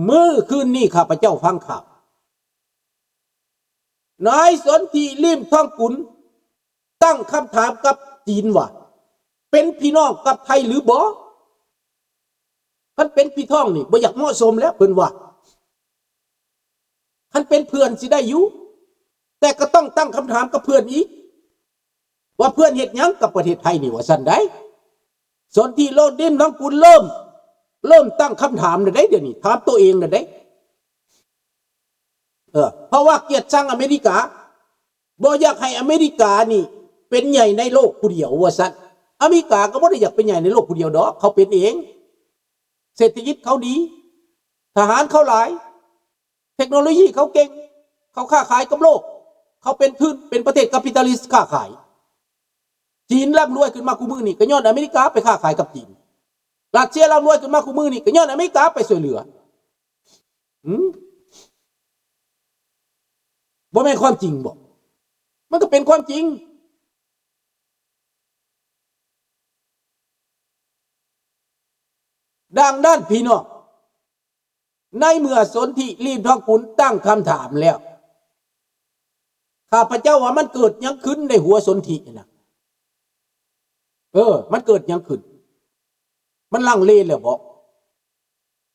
ມື້ຄືນນີ້ຂ້າພະເຈົ້າຟັງຂ່າວ ນາຍສົນທິ ລີມທອງກຸນ ຕັ້ງຄຳຖາມກັບຈີນວ່າ ເປັນພີ່ນ້ອງກັບໄທຫຼືບໍ່? ຄັນເປັນພີ່ນ້ອງນີ້ບໍ່ຢາກເໝາະສົມແລ້ວ ເພິ່ນວ່າ. ຄັນເປັນເພື່ອນຊິໄດ້ຢູ່ ແຕ່ກໍຕ້ອງຕັ້ງຄຳຖາມກັບເພື່ອນອີກ ວ່າເພື່ອນເຮັດຫຍັງກັບປະເທດໄທນີ້ ວ່າຊັ້ນໃດ໋. ສົນທິ ໂລດ ລີມທອງກຸນ ເລີ່ມ ເລີ່ມຕັ້ງຄຳຖາມແລ້ວໃດ໋ ດຽວນີ້ ຖາມໂຕເອງແລ້ວໃດ໋. ເອີ ເພາະວ່າກຽດຊັງອາເມລິກາ ບໍ່ຢາກໃຫ້ອາເມລິການີ້ເປັນໃຫຍ່ໃນໂລກຜູ້ດຽວວ່າຊັ້ນ. ອາເມລິກາກໍບໍ່ໄດ້ຢາກເປັນໃຫຍ່ໃນໂລກຜູ້ດຽວດອກ ເຂົາເປັນເອງ. ເສດຖະກິດເຂົາດີ ທະຫານເຂົາຫຼາຍ ເທັກໂນໂລຢີເຂົາເກັ່ງ ເຂົາຄ້າຂາຍກັບໂລກ ເຂົາເປັນທຶນ ເປັນປະເທດກາປິຕາລິສຄ້າຂາຍ. ຈີນລ່ຳລວຍຂຶ້ນມາຄູ່ມື້ນີ້ ກໍຍ້ອນອາເມລິກາໄປຄ້າຂາຍກັບຈີນ. ຣັດເຊຍລ່ຳລວຍຂຶ້ນມາຄູ່ມື້ນີ້ ກໍຍ້ອນອາເມລິກາໄປຊ່ວຍເຫຼືອ. ຫືມ? ບໍ່ແມ່ນຄວາມຈິງບໍ? ມັນກໍເປັນຄວາມຈິງ. ດັ່ງນັ້ນພີ່ນ້ອງ ໃນເມື່ອສົນທິ ລີມທອງກຸນ ຕັ້ງຄຳຖາມແລ້ວ ຂ້າພະເຈົ້າວ່າມັນເກີດຫຍັງຂຶ້ນໃນຫົວສົນທິນະ? ເອີ ມັນເກີດຫຍັງຂຶ້ນ? ມັນລັງເລແລ້ວບໍ?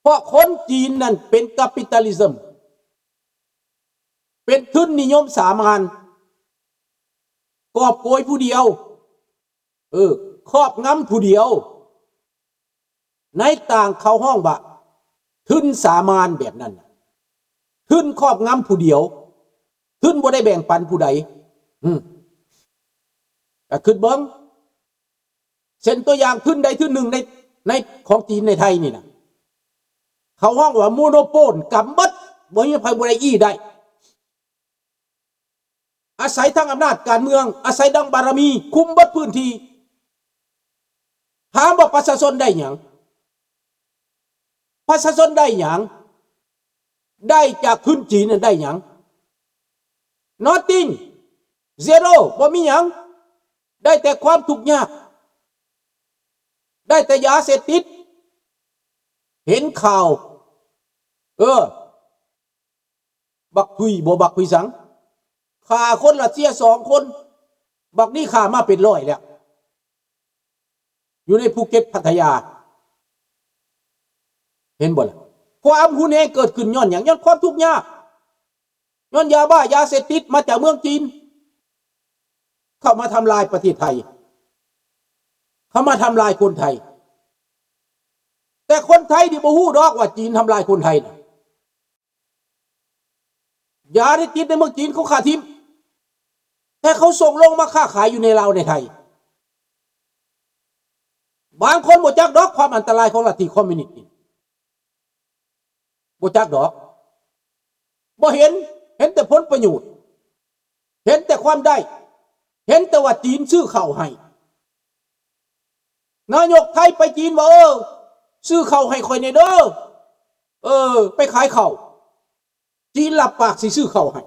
ເພາະຄົນຈີນນັ້ນເປັນກາປິຕາລິຊຶມ ເປັນທຶນນິຍົມສາມານ ກອບໂກຍຜູ້ດຽວ ເອີ ຄອບງຳຜູ້ດຽວ ໃນຕ່າງເຂົາຮ້ອງວ່າທຶນສາມານແບບນັ້ນ ທຶນຄອບງຳຜູ້ດຽວ ທຶນບໍ່ໄດ້ແບ່ງປັນຜູ້ໃດ. ອືມ ກໍຄິດເບິ່ງ ເຊັ່ນຕົວຢ່າງທຶນໃດທຶນໜຶ່ງໃນ ໃນຂອງຈີນໃນໄທນີ້ນະ ເຂົາຮ້ອງວ່າໂມໂນໂປນ ກຳໝົດ ບໍ່ມີໃຜບໍ່ໄດ້ອີ່ໄດ້ ອາໄສທັງອຳນາດການເມືອງ ອາໄສທັງບາລະມີ ຄຸມເບິດພື້ນທີ່. ຖາມວ່າປະຊາຊົນໄດ້ຫຍັງ? ປະຊາຊົນໄດ້ຫຍັງ? ໄດ້ຈາກທຶນຈີນນັ້ນໄດ້ຫຍັງ? Nothing. Zero. ບໍ່ມີຫຍັງ. ໄດ້ແຕ່ຄວາມທຸກຍາກ. ໄດ້ແຕ່ຢາເສບຕິດ. ເຫັນຂ່າວ. ເອີ. ບັກທຸຍບໍ່ ບັກທຸຍສັງ ຂ້າຄົນຣັດເຊຍສອງຄົນ ບັກນີ້ຂ້າມາເປັນຮ້ອຍແລ້ວ ຢູ່ໃນພູເກັດ ພັດທະຍາ ເຫັນບໍ່ລະ? ຄວາມຮຸນແຮງເກີດຂຶ້ນຍ້ອນຫຍັງ? ຍ້ອນຄວາມທຸກຍາກ ຍ້ອນຢາບ້າ ຢາເສບຕິດມາຈາກເມືອງຈີນ ເຂົ້າມາທຳລາຍປະເທດໄທ ເຂົ້າມາທຳລາຍຄົນໄທ ແຕ່ຄົນໄທນີ້ບໍ່ຮູ້ດອກວ່າຈີນທຳລາຍຄົນໄທນະ. ຢາເສບຕິດໃນເມືອງຈີນເຂົາຂ້າຖິ້ມ ແຕ່ເຂົາສົ່ງລົງມາຄ້າຂາຍຢູ່ໃນລາວໃນໄທ. ບາງຄົນບໍ່ຈັກດອກຄວາມອັນຕະລາຍຂອງລັດທິຄອມມິວນິດນີ້ ບໍ່ຈັກດອກ ບໍ່ເຫັນ ເຫັນແຕ່ຜົນປະໂຫຍດ ເຫັນແຕ່ຄວາມໄດ້ ເຫັນແຕ່ວ່າຈີນຊື້ເຂົ້າໃຫ້. ນາຍົກໄທໄປຈີນວ່າ ເອີ ຊື້ເຂົ້າໃຫ້ຂ້ອຍແດ່ເດີ ເອີ ໄປຂາຍເຂົ້າ ຈີນຮັບປາກຊິຊື້ເຂົ້າໃຫ້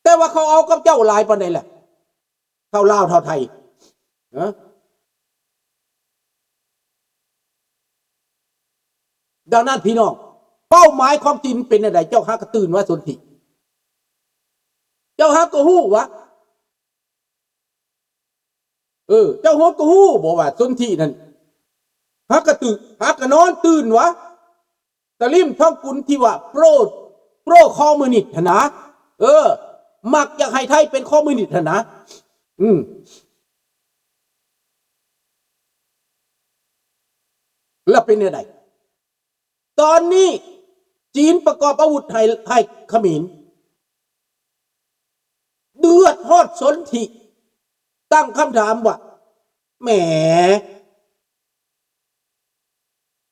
ແຕ່ວ່າເຂົາເອົາກັບເຈົ້າຫຼາຍປານໃດລະ ເຂົ້າລາວເຂົ້າໄທ ຮະ? ດັ່ງນັ້ນພີ່ນ້ອງ ເປົ້າໝາຍຂອງຈີນເປັນແນວໃດ? ເຈົ້າຫາກະຕື່ນວ່າສົນທິ ເຈົ້າຫາກະຮູ້ວ່າ ເອີ ເຈົ້າຫາກະຮູ້ບໍ່ວ່າສົນທິນັ້ນ ຫາກະຕື່ນ ຫາກະນອນຕື່ນວ່າ ຕະລິມທອງກຸນທີ່ວ່າໂປຣ ໂປຣຄອມມູນິດຫັ້ນນະ ເອີ ມັກຢາກໃຫ້ໄທເປັນຄອມມູນິດຫັ້ນນະ ອືມ ແລ້ວເປັນແນວໃດ? ຕອນນີ້ຈີນປະກອບອາວຸດໃຫ້ ໃຫ້ຂະເໝນ ເດືອດຮອດສົນທິ ຕັ້ງຄຳຖາມວ່າ ແໝ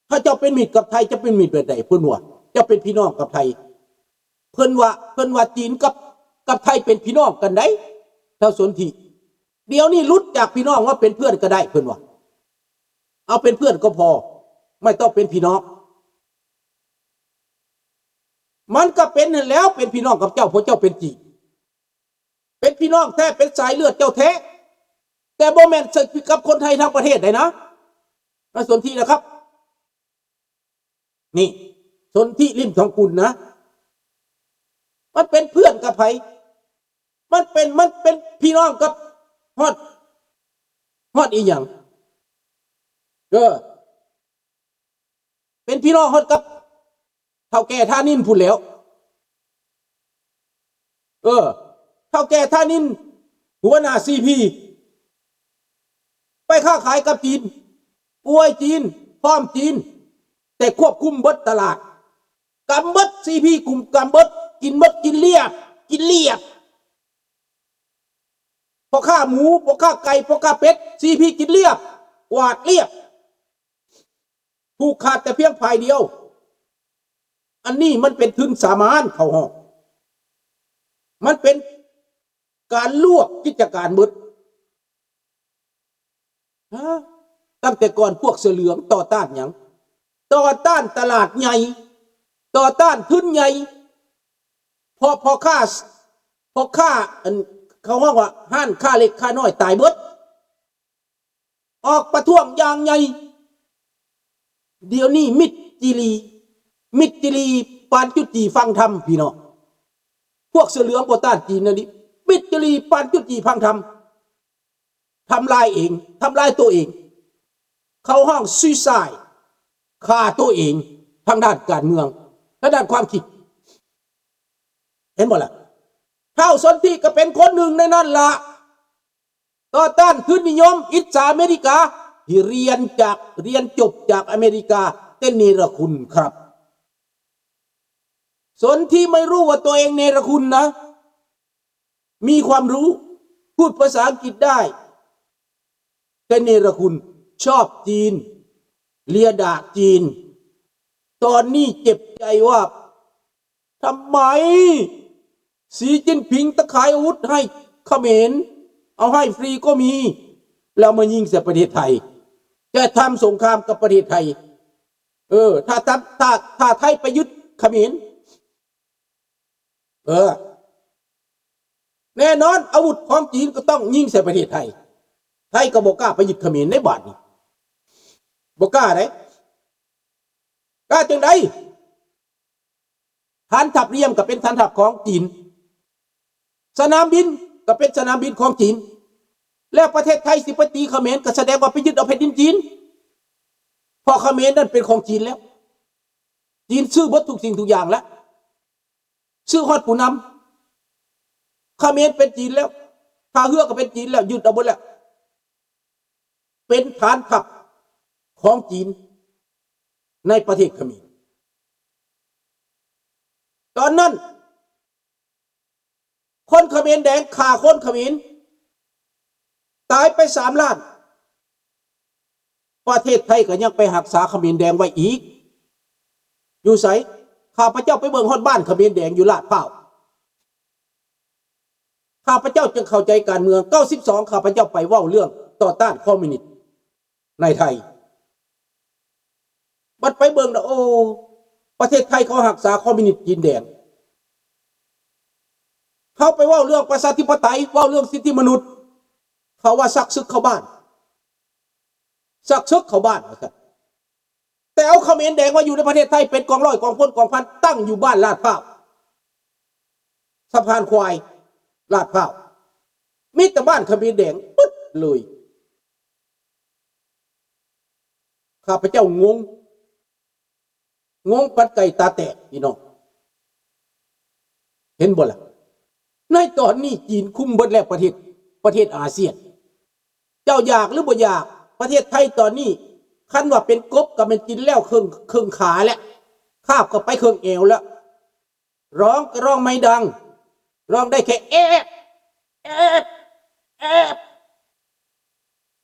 ຖ້າເຈົ້າເປັນມິດກັບໄທ ເຈົ້າເປັນມິດແບບໃດ? ເພິ່ນວ່າ ເຈົ້າເປັນພີ່ນ້ອງກັບໄທ ເພິ່ນວ່າ ເພິ່ນວ່າຈີນກັບ ກັບໄທເປັນພີ່ນ້ອງກັນໃດ໋ ທ້າວສົນທິ ດຽວນີ້ຫຼຸດຈາກພີ່ນ້ອງມາເປັນເພື່ອນກໍໄດ້ ເພິ່ນວ່າ ເອົາເປັນເພື່ອນກໍພໍ ໄມ່ຕ້ອງເປັນພີ່ນ້ອງ. ມັນກໍເປັນຫັ້ນແຫຼ້ວ ເປັນພີ່ນ້ອງກັບເຈົ້າ ເພາະເຈົ້າເປັນຈີນ ເປັນພີ່ນ້ອງແທ້ ເປັນສາຍເລືອດເຈົ້າແທ້ ແຕ່ບໍ່ແມ່ນໃສ່ກັບຄົນໄທທັງປະເທດໃດນະ ນາຍສົນທິນະຄັບ. ນີ້ ສົນທິ ລິມທອງກຸນນະ ມັນເປັນເພື່ອນກັບໃຜ? ມັນເປັນ ມັນເປັນພີ່ນ້ອງກັບ ຮອດ ຮອດອີ່ຫຍັງ? ເອີ ເປັນພີ່ນ້ອງຮອດກັບເຖົ້າແກ່ທ່ານິນພຸ້ນແຫຼ້ວ. ເອີ ເຖົ້າແກ່ທ່ານິນ ຫົວໜ້າ ຊີພີ ໄປຄ້າຂາຍກັບຈີນ, ອວຍຈີນ, ພ້ອມຈີນ, ແຕ່ຄວບຄຸມເບິດຕະຫຼາດ. ກຳເບິດ ຊີພີ ກຸມກຳເບິດ, ກິນເບິດ, ກິນລຽບ, ກິນລຽບ. ພໍ່ຄ້າໝູ, ພໍ່ຄ້າໄກ່, ພໍ່ຄ້າເປັດ, ຊີພີ ກິນລຽບ, ກວາດລຽບ. ຜູກຂາດແຕ່ພຽງຝ່າຍດຽວ. ອັນນີ້ມັນເປັນທຶນສາມານເຂົ້າຫ້ອງ. ມັນເປັນການລວບກິດຈະການເບິດ. ຮະ? ຕັ້ງແຕ່ກ່ອນພວກເສືອເຫຼືອງຕໍ່ຕ້ານຫຍັງ? ຕໍ່ຕ້ານຕະຫຼາດໃຫຍ່, ຕໍ່ຕ້ານທຶນໃຫຍ່. ເພາະພໍ່ຄ້າ, ພໍ່ຄ້າ ອັນ ເຂົາຮ້ອງວ່າຮ້ານຄ້າເລັກຄ້ານ້ອຍຕາຍເບິດ. ອອກປະທ້ວງຢ່າງໃຫຍ່. ດຽວນີ້ມິດຈີລີ, ມິດຈີລີປານຈຸດຈີຟັງທຳ ພີ່ນ້ອງ. ພວກເສືອເຫຼືອງບໍ່ຕ້ານຈີນນະນີ້ ມິດຈີລີປານຈຸດຈີຟັງທຳ. ທຳລາຍເອງ, ທຳລາຍໂຕເອງ. ເຂົາຮ້ອງ suicide, ຂ້າໂຕເອງ ທາງດ້ານການເມືອງ, ທາງດ້ານຄວາມຄິດ. ເຫັນບໍ່ລະ? ທ້າວສົນທິກໍເປັນຄົນໜຶ່ງໃນນັ້ນລະ. ຕໍ່ຕ້ານທຶນນິຍົມ, ອິດສາອາເມລິກາ ທີ່ຮຽນຈາກ, ຮຽນຈົບຈາກອາເມລິກາ ແຕ່ເນລະຄຸນຄັບ. ສົນທິໄມ່ຮູ້ວ່າຕົວເອງເນລະຄຸນນະ, ມີຄວາມຮູ້, ພູດພາສາອັງກິດໄດ້ ແຕ່ເນລະຄຸນ, ຊອບຈີນ, ເລຍດາກຈີນ. ຕອນນີ້ເຈັບໃຈວ່າ ທຳໄມສີຈິ້ນຜິງຕ້ອງຂາຍອາວຸດໃຫ້ຂະເໝນ, ເອົາໃຫ້ຟຣີກໍມີ, ແລ້ວມາຍິງໃສ່ປະເທດໄທ, ຈະທຳສົງຄາມກັບປະເທດໄທ. ເອີ ຖ້າ, ຖ້າ, ຖ້າ, ຖ້າໄທໄປຍຶດຂະເໝນ, ເອີ ແນ່ນອນອາວຸດຂອງຈີນກໍຕ້ອງຍິງໃສ່ປະເທດໄທ. ໄທກໍບໍ່ກ້າໄປຍຶດຂະເໝນໃນບາດນີ້, ບໍ່ກ້າເດ້. ກ້າຈັ່ງໃດ? ຖານທັບລຽມກໍເປັນຖານທັບຂອງຈີນ, ສະໜາມບິນກໍເປັນສະໜາມບິນຂອງຈີນ, ແລ້ວປະເທດໄທຊິໄປຕີຂະເໝນ ກໍສະແດງວ່າໄປຍຶດເອົາແຜ່ນດິນຈີນ, ເພາະຂະເໝນນັ້ນເປັນຂອງຈີນແລ້ວ. ຈີນຊື້ເບິດທຸກສິ່ງທຸກຢ່າງແລ້ວ, ຊື້ຮອດຜູ້ນຳ. ຂະເໝນເປັນຈີນແລ້ວ, ທ່າເຮືອກໍເປັນຈີນແລ້ວ, ຍຶດເອົາເບິດແລ້ວ. ເປັນຖານທັບຂອງຈີນໃນປະເທດຂະເໝນ. ຕອນນັ້ນ ຄົນຂະເໝນແດງຂ້າຄົນຂະເໝນ ຕາຍໄປສາມລ້ານ. ປະເທດໄທກໍຍັງໄປຮັກສາຂະເໝນແດງໄວ້ອີກ. ຢູ່ໃສ? ຂ້າພະເຈົ້າໄປເບິ່ງຮອດບ້ານຂະເໝນແດງຢູ່ລາດພ້າວ. ຂ້າພະເຈົ້າຈຶ່ງເຂົ້າໃຈການເມືອງ. ເກົ້າສິບສອງ ຂ້າພະເຈົ້າໄປເວົ້າເລື່ອງຕໍ່ຕ້ານຄອມມິວນິດໃນໄທ. ບັດໄປເບິ່ງລະ ໂອ້ ປະເທດໄທເຂົາຮັກສາຄອມມິວນິດຈີນແດງ. ເຮົາໄປເວົ້າເລື່ອງປະຊາທິປະໄຕ, ເວົ້າເລື່ອງສິດທິມະນຸດ, ເຂົາວ່າຊັກສຶກເຂົ້າບ້ານ, ຊັກສຶກເຂົ້າບ້ານວ່າຊັ້ນ. ແຕ່ເອົາຂະເໝນແດງມາຢູ່ໃນປະເທດໄທ ເປັນກອງຮ້ອຍ ກອງພົນ ກອງພັນ ຕັ້ງຢູ່ບ້ານລາດພ້າວ, ສະພານຄວາຍ, ລາດພ້າວ, ມີແຕ່ບ້ານຂະເໝນແດງເບິດເລີຍ. ຂ້າພະເຈົ້າງົງ, ງົງປັນໄກ່ຕາແຕກ ພີ່ນ້ອງ. ເຫັນບໍ່ລະ? ໃນຕອນນີ້ຈີນຄຸມເບິດແລ້ວປະເທດ, ປະເທດອາຊຽນ. ເຈົ້າຢາກຫຼືບໍ່ຢາກ, ປະເທດໄທຕອນນີ້ ຄັນວ່າເປັນກົບກໍແມ່ນກິນແລ້ວເຄິ່ງ, ເຄິ່ງຂາແລ້ວ, ຄາບກໍໄປເຄິ່ງແອວແລ້ວ. ຮ້ອງກໍຮ້ອງໄມ່ດັງ, ຮ້ອງໄດ້ແຄ່ແອບ ແອບ ແອບ.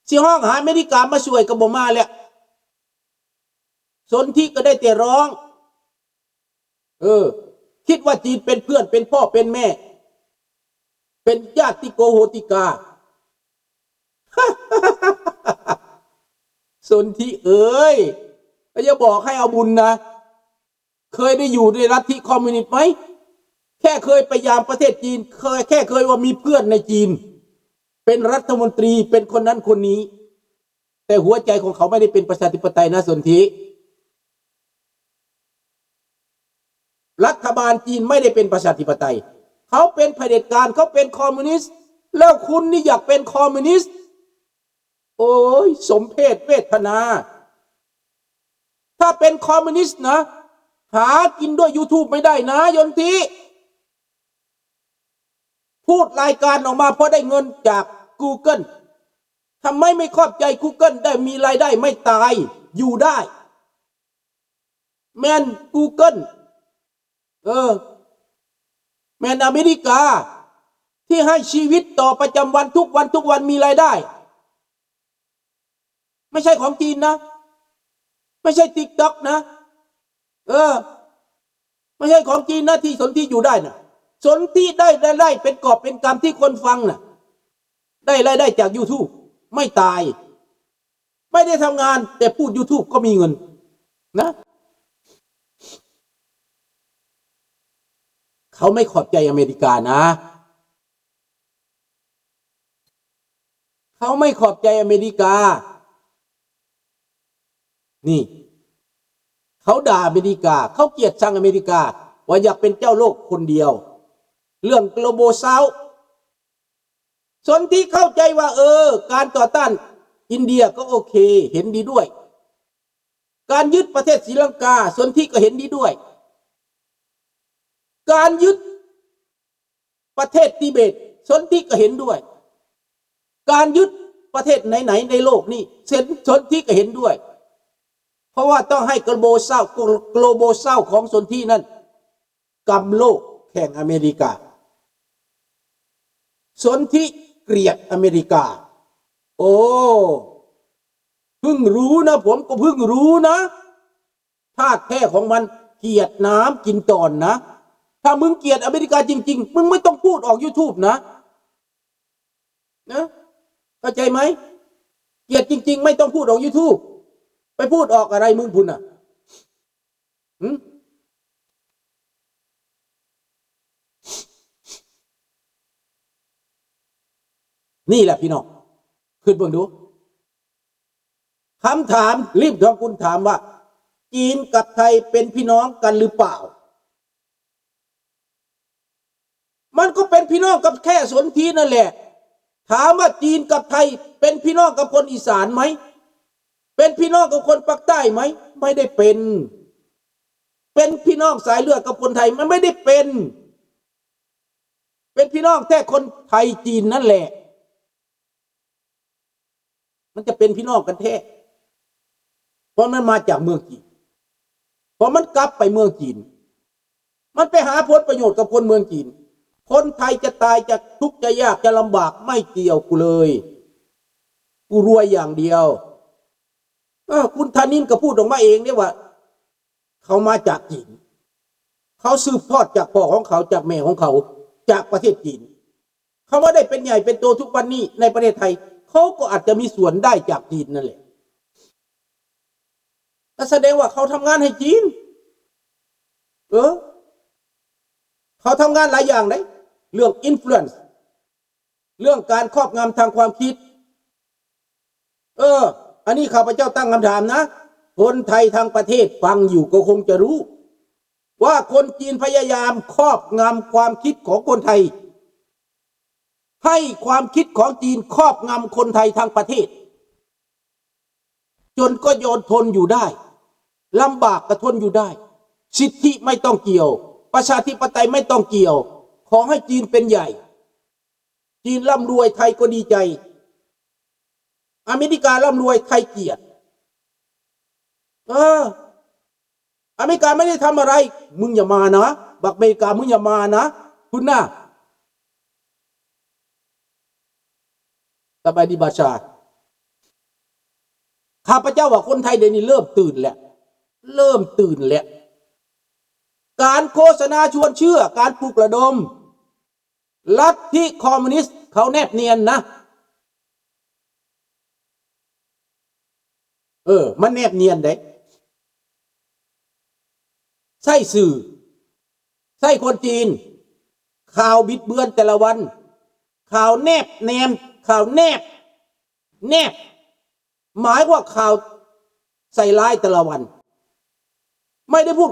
ຊິຮ້ອງຫາອາເມລິກາມາຊ່ວຍກໍບໍ່ມາແລ້ວ. ສົນທິກໍໄດ້ແຕ່ຮ້ອງ. ເອີ ຄິດວ່າຈີນເປັນເພື່ອນ, ເປັນພໍ່ເປັນແມ່, ເປັນຍາຕິໂກໂຫຕິກາ. ສົນທິເອີຍ, ກໍຢ່າບອກໃຫ້ເອົາບຸນນະ. ເຄີຍໄດ້ຢູ່ໃນລັດທິຄອມມິວນິດໄໝ? ແຄ່ເຄີຍໄປຢາມປະເທດຈີນ, ເຄີຍ, ແຄ່ເຄີຍວ່າມີເພື່ອນໃນຈີນ ເປັນລັດຖະມົນຕີ, ເປັນຄົນນັ້ນຄົນນີ້, ແຕ່ຫົວໃຈຂອງເຂົາໄມ່ໄດ້ເປັນປະຊາທິປະໄຕນະ ສົນທິ. ລັດຖະບານຈີນໄມ່ໄດ້ເປັນປະຊາທິປະໄຕ, ເຂົາເປັນຜະເດັດການ, ເຂົາເປັນຄອມມູນິດ, ແລ້ວຄຸນນີ້ຢາກເປັນຄອມມູນິດ. ໂອ້ຍ ສົມເພດເວທະນາ. ຖ້າເປັນຄອມມູນິດນະ ຫາກິນດ້ວຍ YouTube ໄມ່ໄດ້ນະ ຍົນທິ. ພູດລາຍການອອກມາເພາະໄດ້ເງິນຈາກ Google. ທຳໄມໄມ່ຂອບໃຈ Google ໄດ້ມີລາຍໄດ້ໄມ່ຕາຍຢູ່ໄດ້? ແມ່ນ Google ເອີ ແມ່ນອາເມລິກາທີ່ໃຫ້ຊີວິດຕໍ່ປະຈຳວັນທຸກວັນ ທຸກວັນມີລາຍໄດ້. ໄມ່ໃຊ່ຂອງຈີນນະ ໄມ່ໃຊ່ TikTok ນະ ເອີ ໄມ່ໃຊ່ຂອງຈີນນະທີ່ສົນທິຢູ່ໄດ້ນະ. ສົນທິໄດ້ລາຍໄດ້ເປັນກອບເປັນກຳທີ່ຄົນຟັງນະ ໄດ້ລາຍໄດ້ຈາກ YouTube ໄມ່ຕາຍ. ໄມ່ໄດ້ທຳງານ ແຕ່ປູດ YouTube ກໍມີເງິນນະ. ເຂົາໄມ່ຂອບໃຈອາເມລິການະ. ເຂົາໄມ່ຂອບໃຈອາເມລິກາ. ນີ້ ເຂົາດ່າອາເມລິກາ, ເຂົາກຽດຊັງອາເມລິກາ ວ່າຢາກເປັນເຈົ້າໂລກຄົນດຽວ. ເລື່ອງ Global South ສົນທິເຂົ້າໃຈວ່າ ເອີ ການຕໍ່ຕ້ານອິນເດຍກໍໂອເຄ ເຫັນດີດ້ວຍ. ການຍຶດປະເທດສີລັງກາ ສົນທິກໍເຫັນດີດ້ວຍ. ການຍຶດປະເທດຕິເບດ ສົນທິກໍເห็ນດ້ວຍ. ການຍຶດປະເທດໄຫນໆໃນໂລກນີ້ ເຊັ່ນ ສົນທິກໍເຫັນດ້ວຍ. ເພາະວ່າຕ້ອງໃຫ້ Global South Global South ຂອງສົນທິນັ້ນ ກຳໂລກແຂ່ງອາເມລິກາ. ສົນທິກຽດອາເມລິກາ. ໂອ້ ເພິ່ງຮູ້ນະ ຜົມກໍເພິ່ງຮູ້ນະ. ທາດແທ້ຂອງມັນກຽດນ້ຳກິນຕອນນະ. ຖ້າມຶງກຽດອາເມລິກາຈິງໆ ມຶງໄມ່ຕ້ອງພູດອອກ YouTube ນະ ນະ ເຂົ້າໃຈໄໝ? ກຽດຈິງໆ ໄມ່ຕ້ອງພູດອອກ YouTube. ໄປພູດອອກອະໄລມຶງພຸ້ນນະ. ຫື? ນີ້ແຫຼະພີ່ນ້ອງ ຄິດເບິ່ງດູ. ຄຳຖາມ ລີບທອງກຸນຖາມວ່າ ຈີນກັບໄທເປັນພີ່ນ້ອງກັນຫຼືເປົ່າ? ມັນກໍເປັນພີ່ນ້ອງກັບແຄ່ສົນທິນັ້ນແຫຼະ. ຖາມວ່າຈີນກັບໄທເປັນພີ່ນ້ອງກັບຄົນອີສານໄໝ? ເປັນພີ່ນ້ອງກັບຄົນປາກໃຕ້ໄໝ? ໄມ່ໄດ້ເປັນ. ເປັນພີ່ນ້ອງສາຍເລືອດກັບຄົນໄທໄໝ? ໄມ່ໄດ້ເປັນ. ເປັນພີ່ນ້ອງແຕ່ຄົນໄທຈີນນັ້ນແຫຼະ. ມັນຈະເປັນພີ່ນ້ອງກັນແທ້ ເພາະມັນມາຈາກເມືອງຈີນ ເພາະມັນກັບໄປເມືອງຈີນ ມັນໄປຫາຜົນປະໂຫຍດກັບຄົນເມືອງຈີນ. ຄົນໄທຈະຕາຍ ຈະທຸກ ຈະຍາກ ຈະລຳບາກ ໄມ່ກ່ຽວກູເລີຍ ກູລວຍຢ່າງດຽວ. ເອີ ຄຸນທານິນກໍພູດອອກມາເອງເດ້ວ່າ ເຂົາມາຈາກຈີນ ເຂົາສືບທອດຈາກພໍ່ຂອງເຂົາ ຈາກແມ່ຂອງເຂົາ ຈາກປະເທດຈີນ. ເຂົາມາໄດ້ເປັນໃຫຍ່ເປັນໂຕທຸກວັນນີ້ໃນປະເທດໄທ ເຂົາກໍອາດຈະມີສ່ວນໄດ້ຈາກຈີນນັ້ນແຫຼະ. ກໍສະແດງວ່າເຂົາທຳງານໃຫ້ຈີນ. ເອີ ເຂົາທຳງານຫຼາຍຢ່າງເດ້ ເລື່ອງ influence ເລື່ອງການຄອບງຳທາງຄວາມຄິດ. ເອີ ອັນນີ້ຂ້າພະເຈົ້າຕັ້ງຄຳຖາມນະ, ຄົນໄທທັງປະເທດຟັງຢູ່ກໍຄົງຈະຮູ້ວ່າຄົນຈີນພະຍາຍາມຄອບງຳຄວາມຄິດຂອງຄົນໄທ, ໃຫ້ຄວາມຄິດຂອງຈີນຄອບງຳຄົນໄທທັງປະເທດ. ຈົນກໍຍອມທົນຢູ່ໄດ້, ລຳບາກກໍທົນຢູ່ໄດ້, ສິດທິໄມ່ຕ້ອງກ່ຽວ, ປະຊາທິປະໄຕໄມ່ຕ້ອງກ່ຽວ, ຂໍໃຫ້ຈີນເປັນໃຫຍ່. ຈີນລ່ຳລວຍ ໄທກໍດີໃຈ, ອາເມລິກາລ່ຳລວຍ ໄທກຽດ. ເອີ ອາເມລິກາໄມ່ໄດ້ທຳອະໄລ, ມຶງຢ່າມານະ, ບັກອາເມລິກາ ມຶງຢ່າມານະ, ພຸ້ນນະ. ສະບາຍດີບາຊາ. ຂ້າພະເຈົ້າວ່າຄົນໄທດຽວນີ້ເລີ່ມຕື່ນແລ້ວ, ເລີ່ມຕື່ນແລ້ວ. ການໂຄສະນາຊວນເຊື່ອ, ການປຸກລະດົມ, ລັດທິຄອມມູນິດເຂົາແນບນຽນນະ. ເອີ ມັນແນບນຽນເດ້. ໃຊ້ສື່, ໃຊ້ຄົນຈີນ, ຂ່າວບິດເບືອນແຕ່ລະວັນ, ຂ່າວແນບແນມ, ຂ່າວແນບ, ແນບ. ໝາຍວ່າຂ່າວໃສ່ຮ້າຍແຕ່ລະວັນ ໄມ່ໄດ້ພູດ